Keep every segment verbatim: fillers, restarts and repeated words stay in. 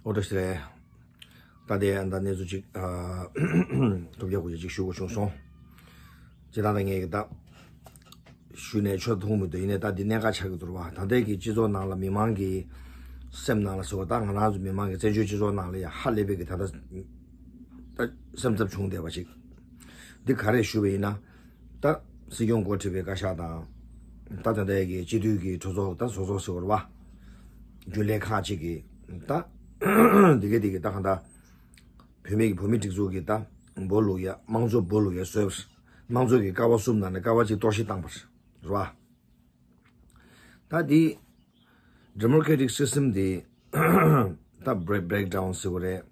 ཨོ་བཀྲ་ཤིས་བདེ་ལེགས། ད་ལྟའི་ཨ་ད་གནས་ཚུལ་ཅིག་ཨ་ཐོབ་རྒྱག་དགོས་ཅིག་ཞུ་དགོས་བྱུང་སོང་། ཇི་ལྟར་ད་ངས་ཀྱི་ད་ཞུས་ནས་ཆོས་མཐོང་མི་འདུག་ཡིན་ནའི་ད་འདི་གནད་འགག་ཆགས་ཀྱི་འདུག་བ། ད་ལྟའི་གི་སྤྱི་ཚོགས་ནང་ལ་མི་མང་གི་སེམས་ནང་ལ་ཟེར་བ། ད་ང་རང་ཚོ་མི་མང་གི་བཙན་བྱོལ་སྤྱི་ཚོགས་ནང་ལ་ཡ་ཧ་ལས་པའི་གི་ད་ལྟ་ད་སེམས་འཚབ་བྱུང་བསྡད་པ་ཅིག་འདི་ག་རེ་ཞུས་པ་ཡིན་ན། ད་སྲིད་སྐྱོང་འགོ་ཁྲིད་པའི་བཀའ་ཤག་དང་། ད་ད་ལྟའི་གི་སྤྱི་འཐུས་ཀྱི་གྲོས་ཚོགས་ད་ཚོགས་གཙོ་ཟེར་བ་རེད་བ། རྒྱུན་ལས་ཁག་ཅིག་གིས་ད་འདི་ག་འདི་ག་ད་གང་ད་བོད་མི་གི་བོད་མི་སྒྲིག་འཛུགས་ཀྱི་ད་སྦོ་ལུག་ཡ་དམངས་གཙོ་སྦོ་ལུག་ཡ་བཟོས་པ་རེད། དམངས་གཙོ་གི་ཀ་བ་གསུམ་ནང་ནས་ཀ་བ་གཅིག་གཏོར་བཤིག་བཏང་པ་རེད་བ། ད་འདི་democratic system དེ་ད་break break down ཟེར་བ་རེད།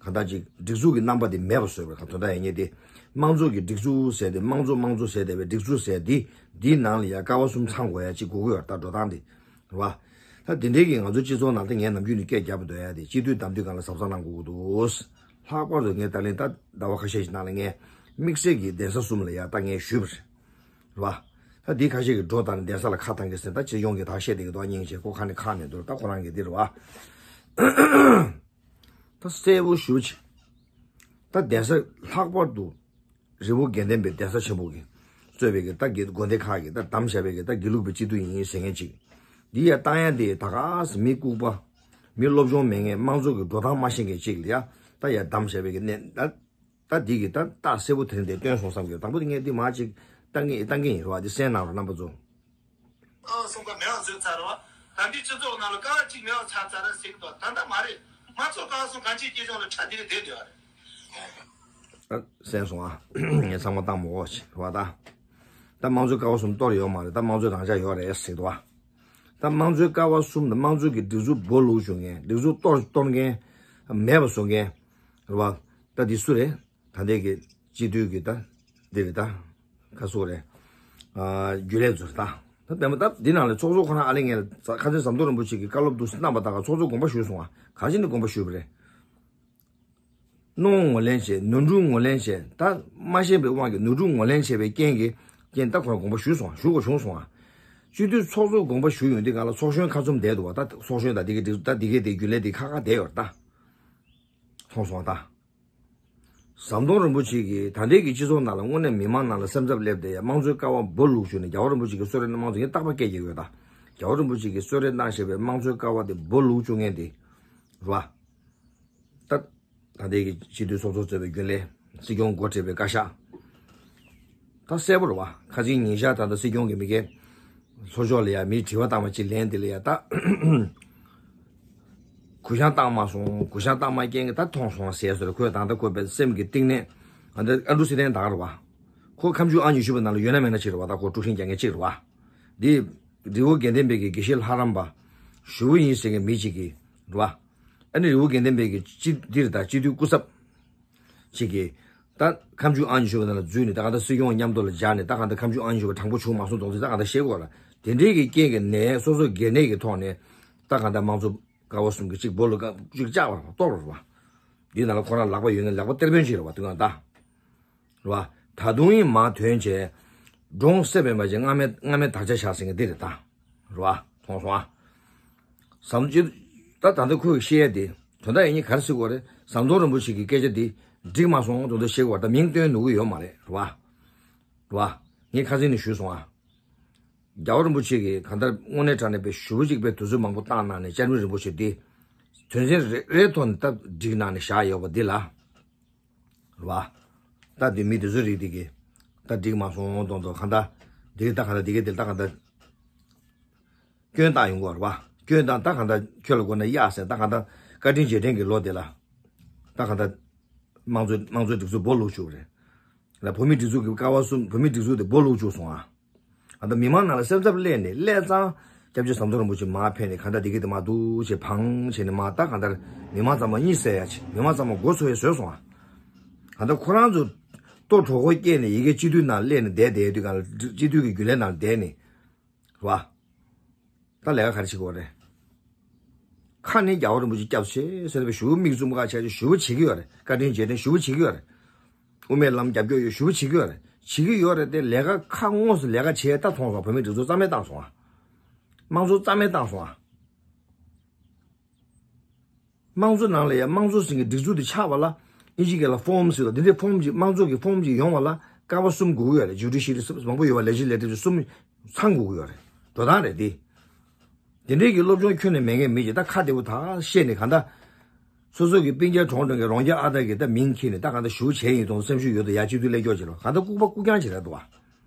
གང་ལྟར་ཅིག་སྒྲིག་འཛུགས་ཀྱི་རྣམ་པ་དེ་མེད་པ་བཟོས་པ་རེད། ད་དོན་དག་ཡིན་ངེས་དེ། དམངས་གཙོ་གི་སྒྲིག་འཛུགས་ཟེར་དེ། དམངས་གཙོ་དམངས་གཙོ་ཟེར་དེ་བའི་སྒྲིག་འཛུགས་ཟེར་དེ། འདིའི་ནང་ལ་ཡ་ཀ་བ་གསུམ་ཚང་དགོས་ཡ་ཅིག་དགོས་ཀྱི་ཡོད་རེད། ད་འགྲོ་སྟངས་དེ་རེད་བ། ད་དེ་འདྲའི་གི་ང་ཚོ་སྤྱི་ཚོགས་ནང་ད་ངས་ནམ་རྒྱུན་ནས་སྐད་རྒྱབ་སྡོད་ཡ་དེ། སྤྱི་འཐུས་བདམས་དུས་སྒང་ལ་གཟབ་གཟབ་གནང་དགོས་ཀྱི་འདུག་ལྷག་པར་དུ་ངས་ད་ལན་ད་ཟླ་བ་ཁ་ཤས་ཤིག་ནང་ལ་ངས་དམིགས་བསལ་གྱི་གདན་ས་གསུམ་ལ་ཡ་ད་ངས་ཞུས་པ་རེད། རེད་བ། ད་འདི་ཁ་ཤས་ཀྱིས་འགྲོ་དང་གདན་ས་ལ་ཁ་བཏང་གི་ཟེར། ད་སྤྱི་ཡོངས་ཀྱི་ད་བཤད་བསྡད་ཀྱི་འདུག་སྙིང་རྗེ། ཁོ་ཁ་ནས་ཁག་མི་འདུག་ད་ཁོ་རང་གི་འདི་རེད་བ། ད་གསལ་པོ་ཞུ་ཅིག་ད་གདན་ས་ལྷག་པར་དུ་རི་བོ་དགེ་ལྡན་པའི་གདན་ས་ཆེན་པོ་གིས་གཙོས་པའི་གི་ད་དགེ་དགོན་སྡེ་ཁག་གིས་ད་བདམས་བཞག་པའི་གི་ད་དགེ་ལུགས་པའི་སྤྱི་འཐུས་ཡིན་ཟེར་མཁན་ཅིག་འདི་ཡ་བཏང་ཡ་དེ་ད་ག་སེ་མི་ལྐུགས་པ། མི་སློབ་སྦྱོང་མེད་མཁན། དམངས་གཙོ་གི་འགྲོ་སྟངས་མ་ཤེས་མཁན་ཅིག་ལ་ཡ་ད་ཡ་བདམས་བཞག་པའི་གི་གནས་ད། ད་འདི་གི་ད་རྟགས་གསལ་པོ་དེ་འདྲ་སྟོན་སོང་བསམ་གི། དང་པོ་དེ་ངས་འདི་མར་ཅིག་བཏང་གི་བཏང་གི་ཡིན་རེད་བ། འདི་གསན་གནང་རོགས། རྣམ་པ་ཚོ། ཨ་གསུམ་ཀ་མེད་པ་བཟོས་ཚར་རེད་བ། ད་འདི་སྤྱི་ཚོགས་ནང་ལ་ཀ་བ་གཅིག་མེད་པ་ཆགས་ཚར་རེད་ཟེར་གི་འདུག་ད་ལྟ་མ་རེད། མ་ཚོགས་ཀ་བ་གསུམ་གང་ཅིའི་སྐྱིད་གཤོངས་ལ་ཁྲ་འདི་རེད་བསྡད་བསྡད་པ་རེད། ཨ་གསན་སོང་ཨ། ངས་ཚང་མ་བཏང་མ་འོ་ཞེས་རེད་བ། ད་ད་དམངས་གཙོའི་ཀ་བ་གསུམ་གཏོར་ཡོད་མ་རེད། ད་དམངས་གཙོའི་རང་འཇགས་ཡོད་རེད་ཟེར་གི་འདུག་བ། ད་དམངས་གཙོའི་ཀ་བ་གསུམ་དང་དམངས་གཙོ་གི་སྒྲིག་འཛུགས་སྦོ་ལུག་བཅུག་མཁན། སྒྲིག་འཛུགས་གཏོར་གཏོར་མཁན། མེད་པ་བཟོ་མཁན་རེད་བ། ད་འདི་སུ་རེད། ད་ལྟའི་གི་སྤྱི་འཐུས་ཀྱི་ད་འདི་རེད། ད་ག་སུ་རེད། ཨ་རྒྱུན་ལས་ཚོ་རེད། ད་ད་ལྟ་ད་འདི་ནང་ལ་ཚོགས་གཙོ་ཁོ་རང་ཨ་ལེ་ངས་ཁ་སང་ཟམ་གདོང་རིན་པོ་ཆེ་གི་བཀའ་སློབ་འདུག་སེ་གནང་པ་དང་། ཚོགས་གཙོ་དགོངས་པ་ཞུས་སོང་བ། ག་ཅི་ནས་དགོངས་པ་ཞུས་པ་རེད། སྣང་བ་ངོས་ལེན་བྱས། ནོར་འཁྲུལ་ངོས་ལེན་བྱས། ད་མ་ཤེས་པའི་དབང་གིས་ནོར་འཁྲུལ་ངོས་ལེན་བྱས་པའི་རྐྱེན་གྱིས་རྐྱེན་ད་ཁོ་རང་དགོངས་པ་ཞུས་སོང་བ། ཞུ་དགོས་བྱུང་སོང་བ། སྤྱི་འཐུས་ཚོགས་གཙོ་དགོངས་པ་ཞུ་ཡོང་དུས་སྒང་ལ་ཚོགས་གཞོན་ཁ་བཙུམ་བསྡད་འདུག་བ། ད་ཚོགས་གཞོན་དང་འདི་གའི་འདི་ད་འདི་གའི་འདི་རྒྱུན་ལས་འདི་ཁ་ཁ་བསྡད་ཡོད་རེད་ད། མཐོང་སོང་ད། ཟམ་གདོང་རིན་པོ་ཆེ་གིས་ད་ལྟའི་གི་སྤྱི་ཚོགས་ནང་ལ་དངོས་གནས་མི་མང་ནང་ལ་སེམས་འཚབ་སླེབས་ཏེ་ཡ་དམངས་གཙོའི་ཀ་བ་སྦོ་ལུག་བཅུག་ནས། རྒྱལ་བ་རིན་པོ་ཆེ་གི་གསོལ་རས་དམངས་གཙོ་ཡིན་རྟག་པར་སྐད་རྒྱག་གི་ཡོད་ད། རྒྱལ་བ་རིན་པོ་ཆེ་གིས་གསོལ་རས་གནང་བཞག་པའི་དམངས་གཙོའི་ཀ་བ་དེ་སྦོ་ལུག་བཅུག་མཁན་དེ་རེད་བ། ད་ད་ལྟའི་གི་སྤྱི་འཐུས་ཚོགས་གཙོ་གཙོས་པའི་རྒྱུན་ལས། སྲིད་སྐྱོང་འགོ་ཁྲིད་པའི་བཀའ་ཤག་ད་གསལ་པོ་རེད་བ། ཁ་སང་ཉིན་ཞག་ད་ལྟ་སྲིད་སྐྱོང་གི་མི་སྒེར་ལྷོ་ཕྱོགས་ལ་ཡ་མིའི་དྲི་བ་བཏང་བ་ཅིག་ལན་དེ་ལ་ཡ་ད་གུ་ཡངས་བཏང་མ་སོང་། གུ་ཡངས་བཏང་མ་རྐྱེན་གྱིས་ད་མཐོང་སོང་ཟེར་སོང་རེད། ཁོས་ད་ལྟ་ཁོ་པའི་སེམས་ཀྱི་གཏིང་ནས། ཨ་འདི་ཨ་འབྲུག་སི་ཐན་དག་རེད་བ། ཁོ་ཁ་མཆུ་ཨང་ཉི་ཤུ་པའི་ནང་ལ་ཡོད་ན་མེད་ན་ཅིག་རེད་བ། ད་ཁོ་དཀྲུག་ཤིང་རྒྱག་མཁན་ཅིག་རེད་བ། འདི་རི་བོ་དགེ་ལྡན་པའི་གི་དགེ་བཤེས་ལྷ་རམས་པ་ཞུ་བོ་ཡིན་ཟེར་མཁན་མི་གཅིག་གིས་རེད་བ། ཨ་ནི་རི་བོ་དགེ་ལྡན་པའི་གི་སྤྱི་འདི་རེད་ད། སྤྱི་འཐུས་སྐུ་ཚབ་ཅིག་གིས་ད་ཁ་མཆུ་ཨང་ཉི་ཤུ་པའི་ནང་ལ་འཛུལ་ནས། ད་གང་ལྟར་སྲིད་སྐྱོང་མཉམ་དུ་ལ་སྦྱར་ནས། ད་གང་ལྟར་ཁ་མཆུ་ཨང་ཉི་ཤུ་པ་དྲང་པོ་བྱུང་མ་སོང་མདོག་མདོག་ད་གང་ལྟར་བཤད་ཀྱི་ཡོད་རེད། དེ་འདྲའི་གི་རྐྱེན་གྱིས་ནས་སོ་སོ་སྒེར་ནད་ཀྱི་ཐོག་ནས་ད་གང་ལྟར་དམངས་གཙོ་ཀ་བ་གསུམ་གྱི་གཅིག་སྦོ་ལུག་གཅིག་བཅག་པ་རེད་བ། གཏོར་བ་རེད་བ། འདིའི་ནང་ལ་ཁོ་རང་ལག་པ་ཡོད་ན་ལག་པ་གཏེར་དཔོན་ཅིག་རེད་བ། དུས་གང་ལྟར་རེད་བ། ད་དུང་ཡིན་མ་ཐོན་བྱས། འབྲོང་བསད་པའི་མ་བྱས་རྔ་མའི་རྔ་མའི་དར་ཆ་བཞག་ཟེར་མཁན་འདི་རེད་ད། རེད་བ། མཐོང་སོང་ཨ། ཟམ་ཅི། ད་ད་ལྟ་ཁོས་བཤད་ཡ་དེ་དོན་དག་ཡིན་ཉིན་ག་རེ་ཟེར་དགོས་རེད། ཟམ་གདོང་རིན་པོ་ཆེ་གི་སྐད་ཆ་འདི་འགྲིག་མ་སོང་དོན་དུ་བཤད་དགོས་རེད། ད་མིང་བཏོན་ནུས་ཀྱི་ཡོད་མ་རེད། རེད་བ། རེད་བ། ངས་ཁ་སང་ནས་ཞུས་སོང་ཨ། རྒྱལ་བ་རིན་པོ་ཆེ་གིས་གང་ལྟར་དངོས་གནས་དྲང་གནས་པའི་ཞུ་བ་གཅིག་པའི་དུས་ཚོད་མང་པོ་བཏང་གནང་ནས། བཅར་མི་རིན་པོ་ཆེ་འདི་དོན་ཚན་རེ་རེའི་ཐོག་ནས་སྟབས་བསྒྲིགས་གནང་ནས་བཞག་ཡོད་པ་འདི་ལ། རེད་བ། ད་འདི་མི་དེ་ཚོའི་རིགས་དེ་གིས་ད་འགྲིག་མ་སོང་དོན་དུ་གང་ལྟར་འདི་ད་གང་ལྟར་འདི་གས་འདི་ད་གང་ལྟར་སྐྱོན་བཏང་ཡོང་གི་རེད་བ། སྐྱོན་བཏང་། ད་གང་ལྟར་ཁྱོད་ལ་དགོས་ན་གཡར་ཟེར། ད་གང་ལྟར་བཀའ་དྲིན་རྗེས་དྲན་གྱི་ལོ་དེ་ལ་ད་གང་ལྟར་དམངས་གཙོའི་དམངས་གཙོའི་སྒྲིག་འཛུགས་སྦོ་ལུག་བཅུག་རེད། ལ་བོད་མིའི་སྒྲིག་འཛུགས་ཀྱི་ཀ་བ་གསུམ། བོད་མིའི་སྒྲིག་འཛུགས་དེ་སྦོ་ལུག་བཅུག་སོང་ཨ། ཨ་ད་མི་མང་ནང་ལ་སེམས་འཚབ་སླེབས་ནས། སླེབས་ཙང་སྐྱབས་རྗེ་ཟམ་གདོང་རིན་པོ་ཆེ་མར་ཕེབས་ནས་གང་ལྟར་འདི་གི་དེ་མར་འདུག་ཅེས་བང་བྱས་ནས་མར་ད་གང་ལྟར་མི་མང་ཚང་མ་གཉིད་སད་ཡ་བྱས། མི་མང་ཚང་མ་མགོ་ཚོས་ཡ་བཟོས་སོང་ཨ། གང་ལྟར་ཁོ་རང་ཚོ་ལྟོ་གྲོད་ཁོག་བསྐྱེད་ནས་ཡ་གི་སྤྱི་འཐུས་ནང་སླེབས་ནས་བསྡད་བསྡད་དུས་གང་ལ་སྤྱི་འཐུས་ཀྱི་རྒྱུན་ལས་ནང་བསྡད་ནས་རེད་བ། ད་ལས་ཀ་ག་རེ་བྱེད་དགོས་རེད། ཁ་ནས་རྒྱལ་བ་རིན་པོ་ཆེ་སྐྱབས་ཆེ་ཟེར་བའི་ཞུ་བོ་མིག་བཙུམ་ཁ་བྱས་ཞུ་བོ་བྱེད་ཀྱི་ཡོད་རེད། བཀའ་དྲིན་རྗེས་དྲན་ཞུ་བོ་བྱེད་ཀྱི་ཡོད་རེད། དབུ་མའི་ལམ་རྒྱབ་སྐྱོར་ཡོད་ཞུ་བོ་བྱེད་ཀྱི་ཡོད་རེད། བྱེད་ཀྱི་ཡོད་རེད་དེ། ལས་ཀ་ཁ་དངོས་སུ་ལས་ཀ་བྱས་ད་མཐོང་སོང་། བོད་མིའི་སྒྲིག་འཛུགས་རྩ་མེད་བཏང་སོང་ཨ། དམངས་གཙོ་རྩ་མེད་བཏང་སོང་ཨ། དམངས་གཙོ་ནང་ལ་ཡང་དམངས་གཙོ་ཟེར་མཁན་སྒྲིག་འཛུགས་དེ་ཆགས་པ་ལ་ཨིན་ཇི་སྐད་ལ་ཕོརམ་ཟེར་བ་འདི་འདྲའི་ཕོརམ་ཅིག་དམངས་གཙོ་གི་ཕོརམ་ཅིག་ཡོང་བ་ལ་ཀ་བ་གསུམ་དགོས་ཀྱི་ཡོད་རེད། ཇུ་ཌི་ཤི་རི་མང་པོ་ཡོད་པ་ལས་ཇི་སི་ལེ་ཊིབ་ཅིག་གསུམ་ཚང་དགོས་ཀྱི་ཡོད་རེད། འགྲོ་སྟངས་རེད་འདི། དེ་འདྲའི་གི་སློབ་སྦྱོང་ཁྱོན་ནས་མེད་མཁན་མི་ཅིག་ད་ཁ་བདེ་པོ་ད་བཤད་ནས་གང་ལྟར། སོ་སོ་གི་སྤུན་ཀྱག་གྲོངས་གྲོངས་ཀྱི་རོང་རྒྱ་ཨ་ད་གི་ད་མིང་ཁྱེར་ནས་ད་གང་ལྟར་ཞུ་བྱས་ཡིན་དང་སེམས་ཤུགས་ཡོད་དོ་ཡ་སྤྱི་འཐུས་ལས་སྐྱོ་བྱེད་རོགས་གང་ལྟར་ལྐུགས་པ་ལྐུགས་རྐྱང་བྱེད་ར་འདུག་བ།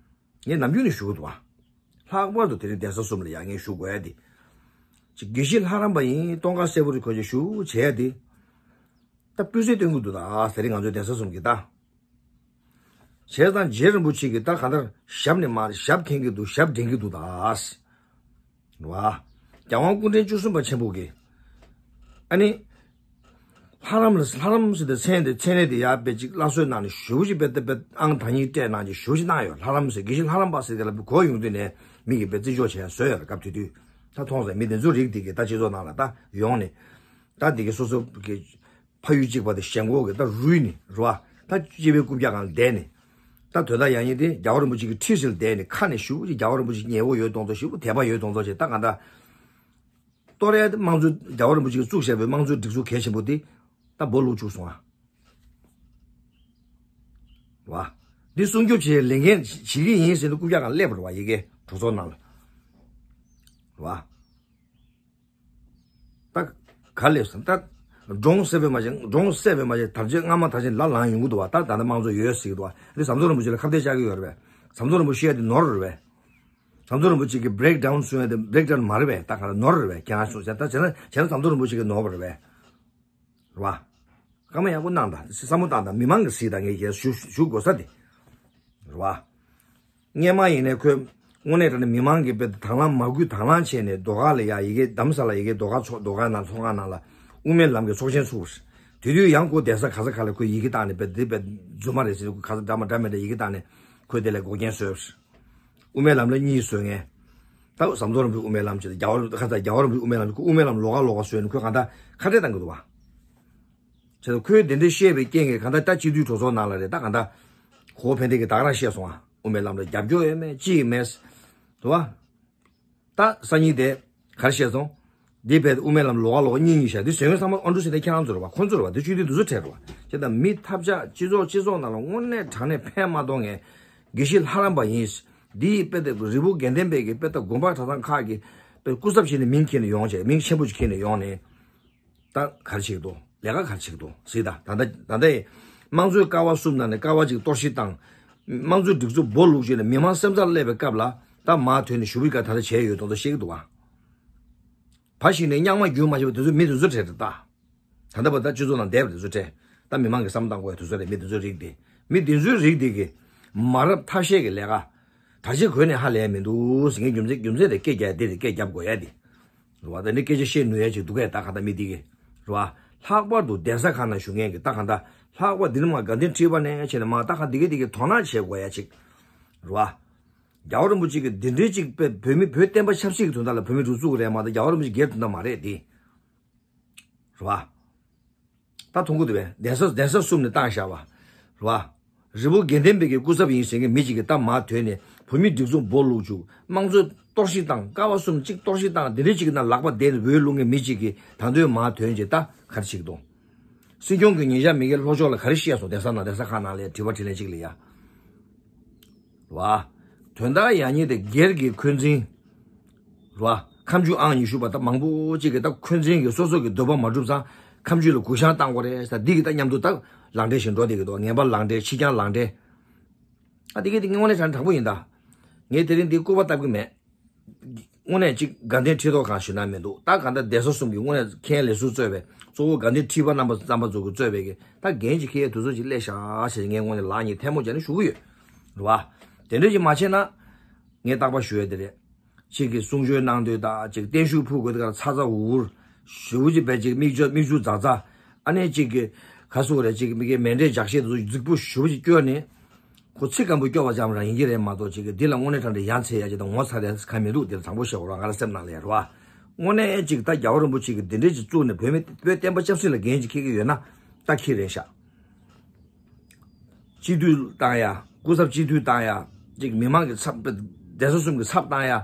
ངས་ནམ་རྒྱུན་ནས་ཞུ་གི་འདུག་བ། ལྷག་པར་དུ་དེ་རིང་གདན་ས་གསུམ་ལ་ཡ་ངས་ཞུ་དགོས་ཡ་དེ། ཅིག་དགེ་བཤེས་ལྷ་རམས་པ་ཡིན་སྟོན་ཁ་གསལ་པོ་རེད་ཁོ་ཅིག་ཞུ་བྱས་ཡ་དེ། ད་སྤུས་ཚད་སྟོན་གི་འདུག་ད་དེ་རིང་ང་ཚོའི་གདན་ས་གསུམ་གི་ད། བྱས་ཙང་རྗེ་རིན་པོ་ཆེ་གིས་ད་ག་ནར་ཞབས་ནས་མར་ཞབས་འཐེན་གྱི་འདུག་ཞབས་འདྲེན་གྱི་འདུག་ད། རེད་བ། རྒྱལ་དབང་སྐུ་ཕྲེང་བཅུ་གསུམ་པ་ཆེན་པོ་གིས། ཨ་ནི། ལྷ་རམས་ལ་ལྷ་རམས་ཟེར་ཏེ་མཚན་དེ་མཚན་རེ་དེ་ཡར་དཔེ་ཅིག་སླར་གསོ་གནང་ནས་ཞུ་ཅིག་དཔེ་དཔེ་ཨང་དང་ཉིད་སྤྲད་གནང་ཅིག་ཞུ་ཅིག་གནང་ཡོད། ལྷ་རམས་ཟེར་དགེ་བཤེས་ལྷ་རམས་པ་ཟེར་དེ་ལ་གོ་ཡོང་དུས་ནས་མི་གིས་དཔེ་བརྩི་འཇོག་བྱས་བཟོས་ཡོད་རེད་སྐབས་དེ་དུས། ད་མཐོང་ཟེར་མི་དེ་ཚོ་རིགས་དེ་གིས་ད་སྤྱི་ཚོགས་ནང་ལ་ད་ཡོང་ནས། ད་དེ་གི་སོ་སོ་གི་ཕ་ཡུལ་གཅིག་པ་དེ་ཞེན་ཁོག་གི་ད་རུལ་ནས་རུ་བ། ད་སྤྱི་པའི་རྐུབ་བཀྱག་སྒང་བསྡད་ནས། ད་དོན་དག་ཡང་ཡིན་ཏེ་རྒྱལ་བ་རིན་པོ་ཆེ་གི་ཁྲི་ཟེར་བསྡད་ནས་ཁ་ནས་ཞུ་ཅིག་རྒྱལ་བ་རིན་པོ་ཆེ་ཉེ་བོ་ཡོད་གཏོང་ཚོ་ཞུ་དད་པ་ཡོད་གཏོང་ཚོ་ཞེས་ད་གང་ལྟར། ཏོ་རེ་དམངས་གཙོ་རྒྱལ་བ་རིན་པོ་ཆེ་གི་བཙུགས་བཞག་པའི་དམངས་གཙོའི་སྒྲིག་འཛུགས་གལ་ཆེན་པོ་དེ་ད་སྦོ་ལུག་བཅུག་སོང་ཨ། བ། འདི་སྲུང་སྐྱོབ་བྱེད་ལས་འགན་བྱེད་ཀྱི་ཡིན་ཟེར་ནས་རྐུབ་བཀྱག་སྒང་སླེབས་པ་རེད་བ་ཡི་གེ་གྲོས་ཚོགས་ནང་ལ། བ། ད་ག་ལེབ་སོང་ད། འབྲོང་བསད་པའི་མ་བྱན་འབྲོང་བསད་པའི་མ་བྱན་དར་ལྕོག་རྔ་མ་དར་ཆེན་ལ་ལངས་ཡོང་གི་འདུག་བ། ད་ད་ལྟ་དམངས་གཙོ་ཡོད་ཟེར་གི་འདུག་བ། འདི་ཟམ་གདོང་རིན་པོ་ཆེ་ལ་ཁ་གཏད་བཅག་གི་ཡོད་རེད་པས། ཟམ་གདོང་རིན་པོ་ཆེ་ཡ་དེ་ནོར་རེད་པས། ཟམ་གདོང་རིན་པོ་ཆེ་གི་བྷི་རེག་ཌའུན་གསུང་ཡ་དེ་བྷི་རེག་ཌའུན་མ་རེད་པས། ད་ག་ལ་ནོར་རེད་པས་ཁྱེད་རང་གསུང་བྱས་ད་བྱས་ན་བྱས་ན་ཟམ་གདོང་རིན་པོ་ཆེ་གི་ནོར་བ་རེད་པས། རེད་བ། སྐར་མ་ཡག་པོ་གནང་དང་བསམ་བློ་བཏང་དང་མི་མང་གི་གཟིགས་དང་ངས་ཡར་ཞུ་ཞུ་དགོས་ས་དེ། རེད་བ། སྔས་མ་ཡིན་ནའི་ཁོས་དངོས་གནས་དྲང་གནས་མི་མང་གི་དཔེ་དང་བླངས་མ་བསྐུལ་དང་བླངས་བྱས་ནས་ཟློས་གར་ལ་ཡ་ཡི་གེ་རྡ་རམ་ས་ལ་ཡི་གེ་ཟློས་གར་ཚོགས་ཟློས་གར་ནང་ཚོགས་ཁང་ནང་ལ་དབུ་མའི་ལམ་གྱི་ཚོགས་ཆེན་ཚུགས། དེ་དུས་ཡང་ཁོ་གདན་ས་ག་ས་ག་ལ་ཁོས་ཡི་གེ་བཏང་ནས་དཔེ་འདི་དཔེ་རྫུན་མ་རེད་ཟེར་ཁོ་ག་ས་འདྲ་མ་འདྲ་མེད་འདྲ་ཡི་གེ་བཏང་ནས་ཁོས་དེ་ལ་འགོག་རྐྱེན་བཟོས། དབུ་མའི་ལམ་ལ་གཉིས་བཟོས་མཁན། ད་ཟམ་གདོང་རིན་པོ་ཆེ་དབུ་མའི་ལམ་བྱས་ཏེ་རྒྱལ་བ་ཁ་ས་རྒྱལ་བ་རིན་པོ་ཆེ་དབུ་མའི་ལམ་ཁོ་དབུ་མའི་ལམ་ལོགས་ཀ་ལོགས་ཀ་བཟོས་ནས་ཁོས་གང་ལྟར་ཁ་བྲལ་བཏང་གི་འདུག་བ། བྱས་ཙང་ཁོས་དེ་འདྲ་བཤད་པའི་རྐྱེན་གྱིས་གང་ལྟར་ད་སྤྱི་འཐུས་གྲོས་ཚོགས་ནང་ལ་རེད་ད་གང་ལྟར། གོ་བོ་ཕན་བདེ་གིས་ད་ག་རང་བཤད་སོང་ཨ། དབུ་མའི་ལམ་ལ་རྒྱབ་སྐྱོར་ཡོད་མེད་ཅི་ཡིན་མེད། རེད་བ། ད་སང་ཉིན་དེ་ག་རེ་བཤད་སོང་། འདི་བས་དབུ་མའི་ལམ་ལོགས་ཀ་ལོགས་ཀ་གཉིས་གཉིས་བཤད་འདི་ཟེར་མཁན་ཚང་མ་ཨ་འབྲུག་ཟེར་ནས་ཁྱེད་རང་ཚོ་རེད་བ། ཁོང་ཚོ་རེད་བ། འདི་སྤྱི་འཐུས་འདི་ཚོ་གྲས་རེད་བ། བྱས་ཙང་མི་ཐབས་ཆག་སྤྱི་ཚོགས་སྤྱི་ཚོགས་ནང་ལ་དངོས་གནས་དྲང་གནས་ཕན་མ་ཐོགས་མཁན་དགེ་བཤེས་ལྷ་རམས་པ་ཡིན། འདིའི་དཔེ་དེ་རི་བོ་དགེ་ལྡན་པའི་གི་དཔེ་ད་དགོན་པ་གྲྭ་ཚང་ཁག་གི་དཔེ་སྐུ་ཚབ་བྱས་ནས་མིང་འཁྱེར་ནས་ཡོང་བྱས་མིང་ཆེན་པོ་ཞིག་འཁྱེར་ནས་ཡོང་ནས། ད་ག་རེ་བྱེད་ཀྱི་འདུག་ལས་ཀ་ག་རེ་བྱེད་ཀྱི་འདུག་ཟེར་ད་ད་ལྟ་ད་ལྟ་ཡི་དམངས་གཙོའི་ཀ་བ་གསུམ་ནང་ནས་ཀ་བ་གཅིག་གཏོར་བཤིག་བཏང་། དམངས་གཙོའི་སྒྲིག་འཛུགས་སྦོ་ལུག་བྱས་ནས་མི་མང་སེམས་རྩ་སླེབས་པའི་སྐབས་ལ་ད་མར་ཐོན་ནས་ཞུ་བའི་བཀའ་ད་ལྟ་བྱས་ཡོད་དོ་དོ་བཤད་ཀྱི་འདུག་བ། ཕ་ཞིག་ནས་རྙིང་མ་རྒྱུན་མ་ཆད་པ་དེ་ཚོ་མི་དེ་ཚོ་གྲས་རེད་ད། ད་ལྟ་བར་ད་སྤྱི་ཚོགས་ནང་བསྡད་པ་དེ་ཚོ་གྲས་ད་མི་མང་གིས་བསམ་བཏང་དགོས་ཡ་དེ་ཚོ་རེད། མི་དེ་ཚོའི་རིགས་དེ་མི་དེ་ཚོའི་རིགས་དེ་གི་མ་རབས་ཐ་ཤལ་གྱི་ལས་ཀ་དར་ཆེ་གོས་ནས་ཧ་ལས་མི་འདུག་ཟེར་མཁན་རྒྱུ་མཚན་རྒྱུ་མཚན་དེ་སྐད་རྒྱག་དེ་རེད། སྐད་རྒྱབ་དགོས་ཡ་དེ། རེད་བ། ད་ནི་སྐད་ཆ་བཤད་ནུས་ཡ་ཅིག་འདུག་གས་ད་ག་ད་མི་དེ་གི། རེད་བ། ལྷག་པར་དུ་གདན་ས་ཁག་ནང་བཞུགས་མཁན་གི་ད་ག་ད་ལྷག་པར་འདི་ནི་མ་དགའ་ལྡན་ཁྲི་པ་ནས་བྱས་ནས་མ་ད་ག་འདི་གི་འདི་གི་དོ་སྣང་བྱེད་དགོས་ཡ་ཅིག་རེད་བ། རྒྱལ་བ་རིན་པོ་ཆེ་གི་འདི་འདྲའི་ཅིག་དཔེ་བོད་མི་བོད་བསྟན་པ་ཆབ་སྲིད་ཀྱི་དོན་དག་ལ་བོད་མི་འགྲོ་བཙུགས་རེད་མ་གཏོགས་རྒྱལ་བ་རིན་པོ་ཆེ་སྒེར་དོན་དག་མ་རེད་དེ། རེད་བ། ད་མཐོང་གི་འདུག་བས་གདན་ས་གདན་ས་གསུམ་ནས་བཏང་བཞག་པ། རེད་བ། རི་བོ་དགེ་ལྡན་པའི་གི་སྐུ་ཚབ་ཡིན་ཟེར་མཁན་མི་གཅིག་གིས་ད་མར་ཐོན་ནས་བོད་མིའི་སྒྲིག་འཛུགས་སྦོ་ལུག་བཅུག་དམངས་གཙོ་གཏོར་བཤིག་བཏང་ཀ་བ་གསུམ་གཅིག་གཏོར་བཤིག་བཏང་འདི་འདྲའི་གཅིག་ནང་ལག་པ་བསྡད་ནས་འོས་བླུག་མཁན་མི་གཅིག་གིས་ད་དུང་མར་ཐོན་རྗེས་ད་ག་རེ་བྱེད་ཀྱི་འདུག་སྲིད་སྐྱོང་གི་ཉེ་ཞག་མི་སྒེར་ལྷོ་ཕྱོགས་ལ་ག་རེ་བཤད་སོང་གདན་ས་ནང་གདན་ས་ཁག་ནང་ལ་དྲི་བ་དྲིས་ལན་གཅིག་ལ་ཡ། རེད་བ། དོན་དག་ཡག་ཉེས་དེ་སྒེར་གྱི་འཁོན་འཛིན། རེད་བ། ཁ་མཆུ་ཨང་ཉི་ཤུ་པ་ད་མང་པོ་གཅིག་གིས་ད་འཁོན་འཛིན་གྱི་སོ་སོ་གི་འདོད་པ་མ་འགྲུབ་ཙང་ཁ་མཆུ་ལ་གུ་བཤང་བཏང་དགོས་རེད་ཟེར་འདི་གི་ད་མཉམ་དུ་ད་ལག་འབྲེལ་བཞིན་འགྲོ་བསྡད་ཀྱི་འདུག་ངན་པ་ལག་འབྲེལ་ཕྱི་རྐྱང་ལག་འབྲེལ། ཨ་དེ་གི་དེ་དངོས་གནས་དྲང་དྲང་པོ་ཡིན་ད། ངས་དེ་རིང་འདི་སྐུར་པ་བཏབ་གི་མེད། དངོས་གནས་ཅིག་དགའ་ལྡན་ཁྲི་ཐོག་གང་ཞུ་ན་མི་འདུག་ད་ག་ད་གདན་ས་གསུམ་གྱི་དངོས་གནས་མཁན་ལས་ཟུར་གཙོས་པའི་གཙོ་བོ་དགའ་ལྡན་ཁྲི་པ་རྣམ་པ་རྣམ་པ་ཚོ་གི་གཙོས་པའི་གི་ད་འགན་ཅིག་འཁྱེར་ཡས་དུས་ཚོད་ཅིག་སླེབས་ཤག་ཞེས་ངས་དངོས་གནས་ལག་གཉིས་ཐལ་མོ་སྦྱར་ནས་ཞུ་གི་ཡོད། རེད་བ། དེ་འདྲ་ཅིག་མ་བྱས་ན། ངས་རྟག་པར་ཞུ་ཡ་དེ་རེད། ཅིག་གིས་གསུང་ཆོས་གནང་དུས་ད་ཅིག་བརྟན་བཞུགས་ཕུལ་དགོས་དེ་གར་ཚ་ཚ་འུར་འུར། ཞུ་ཅིག་བས་ཅིག་མིག་ཆུ་མིག་ཆུ་ཛ་ཛ། ཨ་ནེ་ཅིག་གིས་ག་སུ་རེད་ཅིག་མི་གིས་མེ་འདྲས་འཇགས་བཤད་དུ་རྫིག་པོ་ཞུ་ཅིག་སྐྱོར་ནས། ཁོ་ཚིག་སྐམ་པོ་སྐྱོར་བ་ཙམ་རང་ཡིན་གྱི་རེད་མ་གཏོགས་ཅིག་གིས་འདི་ལ་དངོས་གནས་དྲང་གནས་ཡ་མཚན་ཡ་ཅིག་དང་ངོ་ཚ་རེད་གང་མི་འདུག་འདིར་དྲང་པོ་བཤད་དགོས་ར་ང་ར་སེམས་ནང་ལ་ཡ་རེད་བ། དངོས་གནས་ཅིག་ད་རྒྱལ་བ་རིན་པོ་ཆེ་གིས་འདི་འདྲས་ཅིག་བཙུགས་ནས་བོད་མི་བོད་བསྟན་པ་ཆབ་སྲིད་ལ་འགན་ཅིག་འཁྱེར་གྱི་ཡོད་ན་ད་འཁྱེར་རན་ཤག་སྤྱི་འཐུས་བཏང་ཡ། སྐུ་ཚབ་སྤྱི་འཐུས་བཏང་ཡ། ཅིག་མི་མང་གི་ཚབ་གདན་ས་གསུམ་གི་ཚབ་བཏང་ཡ།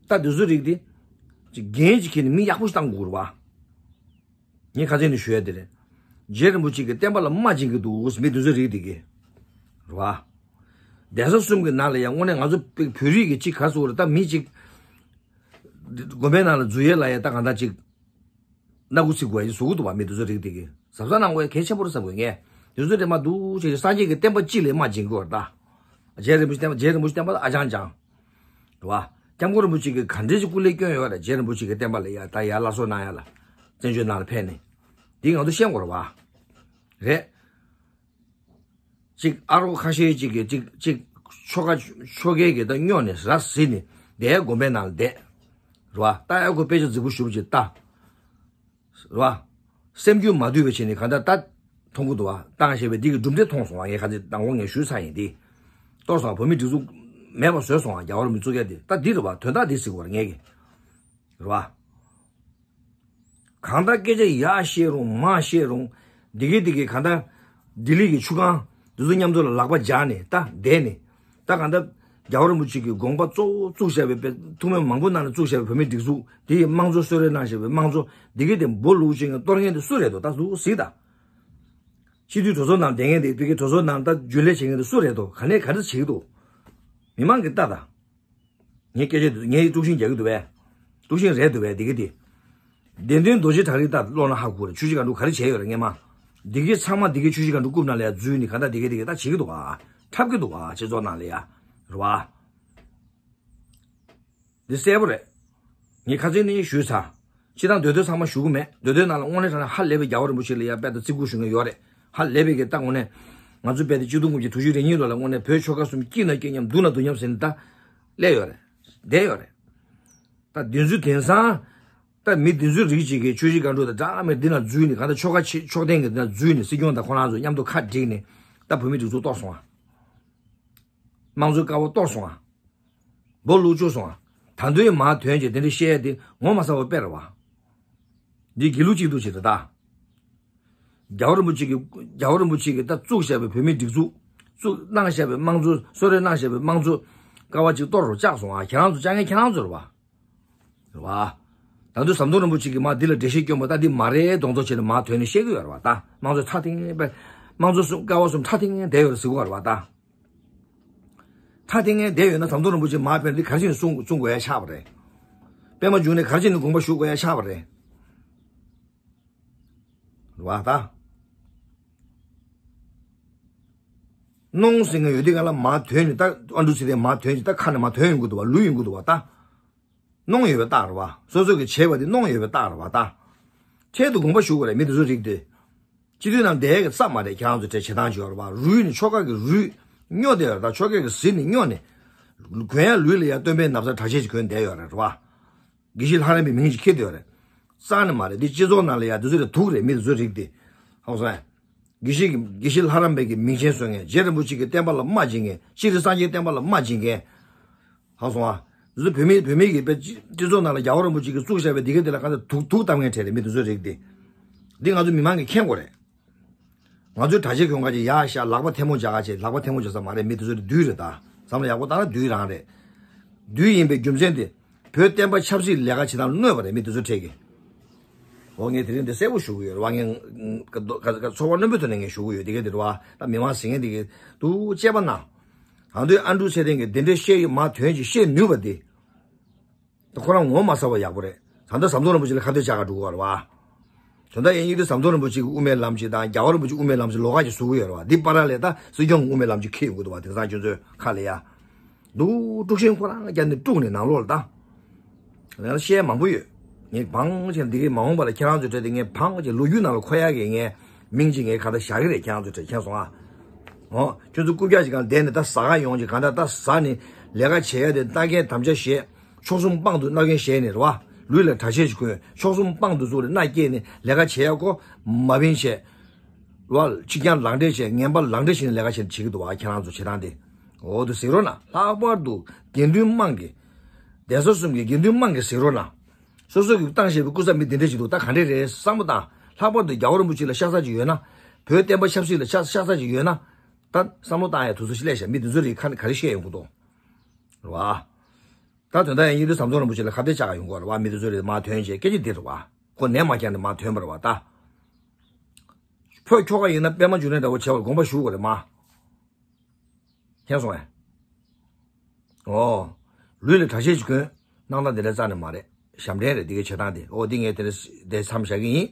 ད་དེ་ཚོ་རིགས་དེ། ཅིག་འགན་ཅིག་འཁྱེར་ནས་མི་ཡག་པོ་ཞིག་བཏང་དགོས་རེད་བ། ངས་ཁ་སང་ནས་ཞུ་ཡ་དེ་རེད། རྗེ་རིན་པོ་ཆེ་གི་བསྟན་པ་ལ་རྨ་འབྱིན་གྱི་འདུག་མི་དེ་ཚོའི་རིགས་དེ་གི། རེད་བ། གདན་ས་གསུམ་གྱི་ནང་ལ་ཡང་དངོས་གནས་ང་ཚོ་བོད་རིགས་ཀྱི་གཅིག་ག་རེ་ཟེར་དགོས་རེད། ད་མི་གཅིག་དགོན་པའི་ནང་ལ་འཛུལ་ཡས་ལ་ཡ་ད་གང་ལྟར་གཅིག་སྣ་ཁུག་ཚིག་དགོས་ཡ་བཟོ་གི་འདུག་བ། མི་དེ་ཚོའི་རིགས་དེ་གི་གཟབ་གཟབ་གནང་དགོས་ཡ་གལ་ཆེན་པོ་རེད་བསམ་གི་ངས། དེ་ཚོ་དེ་མ་འདུག་བྱས་སངས་རྒྱས་ཀྱི་བསྟན་པ་གཅིག་ལ་རྨ་འབྱིན་གྱི་ཡོད་རེད་ད། རྗེ་རིན་པོ་ཆེ་བསྟན་པ་རྗེ་རིན་པོ་ཆེ་བསྟན་པ་ལ་ཨ་ཅང་ཅང་། རེད་བ། སྐྱབས་མགོན་རིན་པོ་ཆེ་གིས་ག་འདྲས་ཅིག་སྐུ་ལས་བསྐྱོན་ཡོད་རེད། རྗེ་རིན་པོ་ཆེ་གི་བསྟན་པ་ལ་ཡ་ད་ཡར་སླར་གསོ་གནང་ཡ་ལ། བཙན་བྱོལ་ནང་ལ་ཕེབས་ནས། འདི་ང་ཚོ་ཤེས་དགོས་རེད་བ། རེད། གཅིག་ཨ་རོགས་ཁ་ཤས་ཅིག་གིས་གཅིག་གཅིག་ཆོལ་ཁ་ཆོལ་ཁའི་གི་ད་སྨྱོ་ནས་ར་བཟི་ནས་བསྡད་དགོན་པའི་ནང་ལ་བསྡད། རེད་བ། ད་ཨ་ཁུ་དཔེ་ཆ་རྫིག་པོ་ཞུ་བ་ཅིག་ལྟ། རེད་བ། སེམས་རྒྱུད་མ་དུལ་བའི་ཆེད་ནས་གང་ལྟར་ད་མཐོང་གི་འདུག་བ། བཏང་ཞེས་པའི་འདི་གི་གྲུབ་འབྲས་མཐོང་སོང་བ། ངས་ཁ་ཚིག་དང་པོ་ངས་ཞུས་ཚར་ཡིན་འདི། གཏོར་སོང་བ། བོད་མི་སྒྲིག་འཛུགས་མེད་པ་བཟོས་སོང་བ། རྒྱལ་བ་རིན་པོ་ཆེ་གཙུག་རྒྱན་འདི་ད་འདི་རེད་བ། དོན་དག་འདི་ཟེར་དགོས་རེད་ངས་གི། རེད་བ། གང་ལྟར་སྐད་ཆ་ཡག་བཤད་རུང་མ་བཤད་རུང་། འདི་གི་འདི་གི་གང་ལྟར་ལྡི་ལི་གི་ཆུ་སྒང་འདི་ཚོ་མཉམ་དུ་ལ་ལག་པ་སྦྱར་ནས་ད་བསྡད་ནས། ད་གང་ལྟར་རྒྱལ་བ་རིན་པོ་ཆེ་གི་དགོངས་པ་གཙོ་བོ་བཙུགས་བཞག་པའི་ཐུགས་སྨོན་མང་པོ་གནང་ནས་བཙུགས་བཞག་པའི་བོད་མིའི་སྒྲིག་འཛུགས་དེ་ཡི་དམངས་གཙོ་གསོལ་རས་གནང་བཞག་པའི་དམངས་གཙོ་འདི་གི་དེ་སྦོ་ལུག་ཅན་གྱི་གཏོར་མཁན་དེ་སུ་རེད་དོ། ད་སུ་གཟིགས་ད། སྤྱི་འཐུས་གྲོས་ཚོགས་ནང་བསྡད་མཁན་དེ་བོད་ཀྱི་གྲོས་ཚོགས་ནང་ད་རྒྱུན་ལས་བྱེད་མཁན་དེ་སུ་རེད་དོ། ག་ནས་ག་རེ་བྱེད་ཀྱི་འདུག་མི་མང་གིས་ལྟ་ད། ངའི་སྐད་ཆ་ངའི་དཀྲུག་ཤིང་རྒྱག་གི་འདུག་བས། དཀྲུག་ཤིང་རེད་འདུག་བས་འདི་གི་དེ། བདེན་དོན་རྡོ་རྗེ་བྲག་རི་ལྟར་ཀློག་ན་ཧ་གོ་རེད། ཆུ་བཞི་སྒང་དྲུག་ག་རེ་བྱས་ཡོད་རེད་སྔས་མ། འདི་གི་ཚང་མ་འདི་གི་ཆུ་བཞི་སྒང་དྲུག་རྐུབ་ནང་ལ་ཡ་འཛུལ་ནས་ག་ད་འདི་གི་འདི་གི་ད་བྱེད་ཀྱི་འདུག་བ། འཁྲབ་ཀྱི་འདུག་བ། སྤྱི་ཚོགས་ནང་ལ་ཡ། རེད་བ། འདི་གསལ་པོ་རེད། ངས་ཁ་སང་ནས་ཞུས་ཚར། སྤྱིར་བཏང་འདོད་འདོད་ཚང་མ་ཞུ་གི་མེད། འདོད་འདོད་ནང་ལ་དངོས་གནས་དྲང་གནས་ཧ་ལས་པའི་རྒྱལ་བ་རིན་པོ་ཆེ་ལ་ཡ་དཔེ་ད་བརྩི་བཀུར་ཞུ་མཁན་ཡོད་རེད། ཧ་ལས་པའི་གི་ད་དངོས་གནས། ང་ཚོ་དཔེ་ད་སྤྱི་འཐུས་སྐུ་ངོ་གི་དུས་ཅི་རེ་གཉིས་ལོ་ལ་དངོས་གནས་བོད་ཆོལ་ཁ་གསུམ་སྐྱིད་ན་སྐྱིད་མཉམ་སྡུག་ན་སྡུག་མཉམ་ཟེར་ནས་ད་སླེབས་ཡོད་རེད། བསྡད་ཡོད་རེད། ད་འདི་ཚོ་དེང་སང་། ད་མི་འདི་ཚོའི་རིགས་ཅིག་གིས་ཆུ་བཞི་སྒང་དྲུག་དང་འདྲ་མེད་འདི་ན་འཛུལ་ནས་གང་ལྟར་ཆོལ་ཁ་ཆེ་ཕྱོགས་ལྡན་གྱི་འདི་ན་འཛུལ་ནས་སྲིད་སྐྱོང་དང་ཁོ་རང་ཚོ་མཉམ་དུ་ཁ་བསྒྲིགས་ནས་ད་བོད་མི་སྒྲིག་འཛུགས་གཏོར་སོང་ང་། དམངས་གཙོའི་ཀ་བ་གཏོར་སོང་ང་། སྦོ་ལུག་བཅུག་སོང་ང་། ད་དུང་མར་ཐོན་བྱས་དེ་འདྲ་བཤད་ཡ་དེ་ངོ་མ་ཚ་བ་དཔེ་རེད་བ། འདི་དགེ་ལུགས་གཅིག་ཏུ་བྱེད་དེ་ད། རྒྱལ་བ་རིན་པོ་ཆེ་གིས་རྒྱལ་བ་རིན་པོ་ཆེ་གིས་ད་བཙུགས་བཞག་པའི་བོད་མིའི་སྒྲིག་འཛུགས། བཙུགས་གནང་བཞག་པའི་དམངས་གཙོ་གསོལ་རས་གནང་བཞག་པའི་དམངས་གཙོ་ཀ་བ་གཅིག་གཏོར་རུ་བཅག་སོང་ང་། ཁྱེད་རང་ཚོ་བཅག་མཁན་ཁྱེད་རང་ཚོ་རེད་བ། རེད་བ། ད་དུང་ཟམ་གདོང་རིན་པོ་ཆེ་གིས་མར་འདི་ལ་འགྲེལ་བཤད་བསྐྱོན་པ་ད་འདི་མ་རེད་གདོང་ཚོ་བྱས་ནས་མར་ཐོན་ནས་བཤད་ཀྱི་ཡོད་རེད་བ། ད་དམངས་གཙོ་ཐ་དེང་པའི་དམངས་གཙོ་གསུམ་ཀ་བ་གསུམ་ཐ་དེང་བསྡད་ཡོད་རེད་ཟེར་གྱི་ཡོད་རེད་བ། ད་ཐ་དེང་བསྡད་ཡོད་ན་ཟམ་གདོང་རིན་པོ་ཆེ་མར་ཕེབས་ན་འདི་ག་རེ་བྱས་ནས་གསུང་གསུང་དགོས་ཡ་ཆགས་པ་རེད། པད་མ་འབྱུང་གནས་ག་རེ་བྱས་ནས་དགོངས་པ་ཞུ་དགོས་ཡ་ཆགས་པ་རེད། རེད་བ་ད། གནོང་ཟེར་མཁན་ཡོད་དུས་ག་ལ་མར་ཐོན་ནས་ད་ཨ་འབྲུག་ཚེ་བརྟན་མར་ཐོན་ནས་ད་ཁ་ནས་མར་ཐོན་ཡོང་གི་འདུག་བ། ལུས་ཡོང་གི་འདུག་བ་ད། གནོང་ཡོད་པའི་རྟགས་རེད་བ། སོ་སོ་གིས་བྱས་པ་དེ་གནོང་ཡོད་པའི་རྟགས་རེད་བ་ད། ཁྱེད་ཚོ་དགོངས་པ་ཞུ་དགོས་རེད་མི་དེ་ཚོའི་རིགས་དེ། སྤྱི་འཐུས་ནང་བསྡད་ཀྱི་ས་མ་རེད། ཁྱེད་རང་ཚོ་གྲས་བྱེད་སྟངས་བྱོས་རེད་བ། རུལ་ནས་ཆོལ་ཁ་གི་རུལ། སྨྱོ་བསྡད་ཡོད་རེད་ད། ཆོལ་ཁ་གི་ཟིལ་ནས་སྨྱོ་ནས། གོན་ཡ་ལུས་ལ་ཡ་སྟོན་པའི་ན་བཟའ་གྲྭ་ཆས་ཅིག་གོན་བསྡད་ཡོད་རེད་བ། དགེ་བཤེས་ལྷ་རམས་པའི་མིང་ཅིག་འཁྱེར་བསྡད་ཡོད་རེད། རྩ་ནས་མ་རེད། འདི་སྤྱི་ཚོགས་ནང་ལ་ཡ་འདི་ཚོ་རེད་དུག་རེད། མི་འདི་ཚོའི་རིགས་དེ། ཧང་སང་། དགེ་བཤེས་ཀྱི་དགེ་བཤེས་ལྷ་རམས་པའི་གི་མིང་ཆེན་བཟོ་མཁན། རྗེ་རིན་པོ་ཆེ་གི་བསྟན་པ་ལ་རྨ་འབྱིན་མཁན། སྤྱིར་སངས་རྒྱས་བསྟན་པ་ལ་རྨ་འབྱིན་མཁན། ཧང་སང་ཨ། འདི་ཚོ་བོད་མི་བོད་མི་གི་དཔེ་སྤྱི་སྤྱི་ཚོགས་ནང་ལ་རྒྱལ་བ་རིན་པོ་ཆེ་གིས་བཙུགས་བཞག་པའི་འདི་ག་འདི་ལ་ག་ཚོད་དུག་དུག་བཏབ་མཁན་གྲས་རེད་མི་འདི་ཚོའི་རིགས་དེ། འདི་ང་ཚོ་མི་མང་གིས་མཁྱེན་དགོས་རེད། ང་ཚོའི་གྲྭ་ཆས་གོན་ཁ་ཅིག་ཡར་བཞག་ལག་པ་ཐལ་མོ་སྦྱར་ཁ་ཅིག་ལག་པ་ཐལ་མོ་སྦྱར་ས་མ་རེད། མི་དེ་ཚོ་དེ་བདུད་རེད་ད། བསམ་བློ་ཡག་པོ་བཏང་ན་བདུད་རང་རེད། བདུད་ཡིན་པའི་རྒྱུ་མཚན་དེ་བོད་བསྟན་པ་ཆབ་སྲིད་ལས་ཀ་བྱེད་སྟངས་གནོད་པ་རེད་མི་དེ་ཚོ་འཕྲད་ཀྱི། འོ་ངས་དེ་རིང་འདི་གསལ་པོ་ཞུ་གི་ཡོད་རེད་བ། ངས་ཚོར་བ་རྣོན་པོའི་ཐོག་ནས་ངས་ཞུ་གི་ཡོད། དེ་ག་དེ་རེད་བ། ད་མི་མང་ཟེར་མཁན་དེ་ག་དུ་དཔྱད་པ་གནང་། ད་དུང་ཨ་འབྲུག་ཚེ་བརྟན་གྱིས་དེ་འདྲའི་བཤད་ཡོད་མ་ཐོན་ཅིག་བཤད་ནུས་པ་དེ། ད་ཁོ་རང་ངོ་མ་ཚ་བ་ཡག་པོ་རེད། ད་ལྟ་ཟམ་གདོང་རིན་པོ་ཆེ་ལ་ཁ་གཏད་བཅག་ག་འགྲོ་གི་ཡོད་རེད་བ། དོན་དག་ཡིན་ཡིན་དུས་ཟམ་གདོང་རིན་པོ་ཆེ་གི་དབུ་མའི་ལམ་ཅིག་དང་རྒྱལ་བ་རིན་པོ་ཆེ་དབུ་མའི་ལམ་ཅིག་ལོགས་ཀ་ཅིག་བཟོ་གི་ཡོད་རེད་བ། འདི་བར་ལ་ད་སྲིད་སྐྱོང་གི་དབུ་མའི་ལམ་ཅིག་འཁེལ་ཡོང་གི་འདུག་བ། དེང་སང་ཁྱོད་ཚོའི་ཁ་ལ་ཡ། འདུག་དཀྲུག་ཤིང་ཁོ་རང་རྒྱབ་ནས་དཀྲུགས་ནས་ནང་ལོགས་ལ་ད། ང་ལ་བཤད་མང་པོ་ཡོད། ངས་བང་ཅིག་འདི་གའི་མ་འོངས་པ་ལ་ཁྱེད་རང་ཚོའི་གྲས་དེ་ངས་བང་ཅིག་ལོ་རྒྱུས་ནང་ལ་འཁོད་ཡག་གི་ངས་མིང་ཅིག་ངས་ག་ད་བཞག་གི་རེད། ཁྱེད་རང་ཚོའི་གྲས་མཁྱེན་སོང་ཨ། འོ་ཁྱོད་ཚོ་རྐུབ་བཀྱག་ཅིག་སྒང་བསྡད་ནས་ད་ཟ་ག་ཡོང་ཅིག་གང་ལྟར་ད་ཟ་ནས་ལས་ཀ་བྱེད་ཡ་དེ་ལྟ་མཁན་དམ་བཅའ་བཞེས། མཆོག་གསུམ་དཔང་དུ་མནའ་གན་བཞེས་ནས་རེད་བ། ལུས་ལ་གྲྭ་ཆས་ཅིག་གོན། མཆོག་གསུམ་དཔང་དུ་བཙུགས་ནས་མནའ་སྐྱེལ་ནས་ལས་ཀ་བྱེད་ཡ་ཀོ་མ་བིན་བྱས། རེད་བ། ཕྱི་རྐྱང་ལག་འབྲེལ་བྱས། ངན་པ་ལག་འབྲེལ་བྱས་ནས་ལས་ཀ་བྱེད་བྱེད་ཀྱི་འདུག་བ། ཁྱེད་རང་ཚོ་བྱེད་སྟངས་དེ། འོ་དེ་ཟེར་རོགས་གནང་། ལྷག་པར་དུ་དགེ་འདུན་དམངས་ཀྱི། གདན་ས་གསུམ་གྱི་དགེ་འདུན་དམངས་ཀྱི་ཟེར་རོགས་གནང་། སོ་སོ་གིས་བཏང་བཞག་པའི་སྐུ་ཚབ་མི་དེ་འདྲ་ཞིག་འདུག་ད་ག་འདྲས་རེད་བསམ་བློ་བཏང་། ལྷག་པར་དུ་རྒྱལ་བ་རིན་པོ་ཆེ་ལ་ཤ་ཚ་ཅིག་ཡོད་ན། བོད་བསྟན་པ་ཆབ་སྲིད་ལ་ཤ་ཤ་ཚ་ཅིག་ཡོད་ན། ད་བསམ་བློ་བཏང་ཡ་དུས་ཚོད་ཞིག་སླེབས་ཤག་མི་དེ་ཚོའི་རིགས་ཁ་ནས་ག་རེ་བཤད་ཡོང་གི་འདུག་རེད་བ། ད་དོན་དག་ཡིན་དུས་ཟམ་གདོང་རིན་པོ་ཆེ་ལ་ཁ་གཏད་བཅག་ཡོང་གི་རེད་བ། མི་དེ་ཚོའི་རིགས་མར་ཐོན་བྱས་སྐད་ཆ་འདི་རེད་བ། ཁོ་ནད་མ་བསྐྱངས་ནས་མར་ཐོན་པ་རེད་བ་ད། ཕོ་ཁྱོ་ག་ཡིན་ན་པད་མ་འབྱུང་གནས་འདྲ་བོ་བྱས་པར་དགོངས་པ་ཞུ་དགོས་རེད་མ། མཁྱེན་སོང་ངས། ཨོ། ལུས་ལ་གྲྭ་ཆས་ཅིག་གྱོན། སྣང་དག་འདི་འདྲ་རྩ་ནས་མ་རེད། ཞབས་འདྲེན་རེད་འདི་གའི་བྱེད་སྟངས་དེ། ཨོ་འདི་ངས་དེ་འདྲ་དེ་མཚམས་བཞག་གི་ཡིན།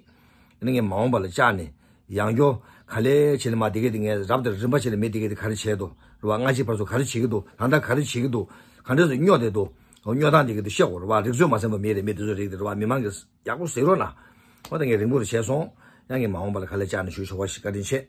ཨ་ནི་ངས་མ་འོངས་པ་ལ་བཅར་ནས་ཡང་བསྐྱར་ག་ལེ་བྱས་ནས་མ་འདི་གའི་འདི་ངས་རབ་དང་རིམ་པ་བྱས་ནས་མི་འདི་གའི་འདི་ག་རེ་བྱས་འདུག་རེད་བ། སྔ་ཕྱི་བར་དུ་ག་རེ་བྱེད་ཀྱི་འདུག་ད་ལྟ་ག་རེ་བྱེད་ཀྱི་འདུག་ག་འདྲ་སེ་སྨྱོ་བསྡད་འདུག་སྨྱོ་སྟངས་འདི་གའི་འདི་བཤད་དགོས་རེད་བ། རིག་ཚོད་མ་ཟིན་པ་མི་རེད། མི་འདི་ཚོ་རིག་འདི་རེད་བ། མི་མང་གིས་ཡག་པོ་གཟིགས་རོགས་གནང་། ཨོ་ད་ངས་རིང་པོ་རུ་བྱས་སོང་། ཡང་ངས་མ་འོངས་པ་ལ་ག་ལེ་བཅར་ནས་ཞུ་ཆོག་པ་ཞིག་བཀའ་དྲིན་ཆེ།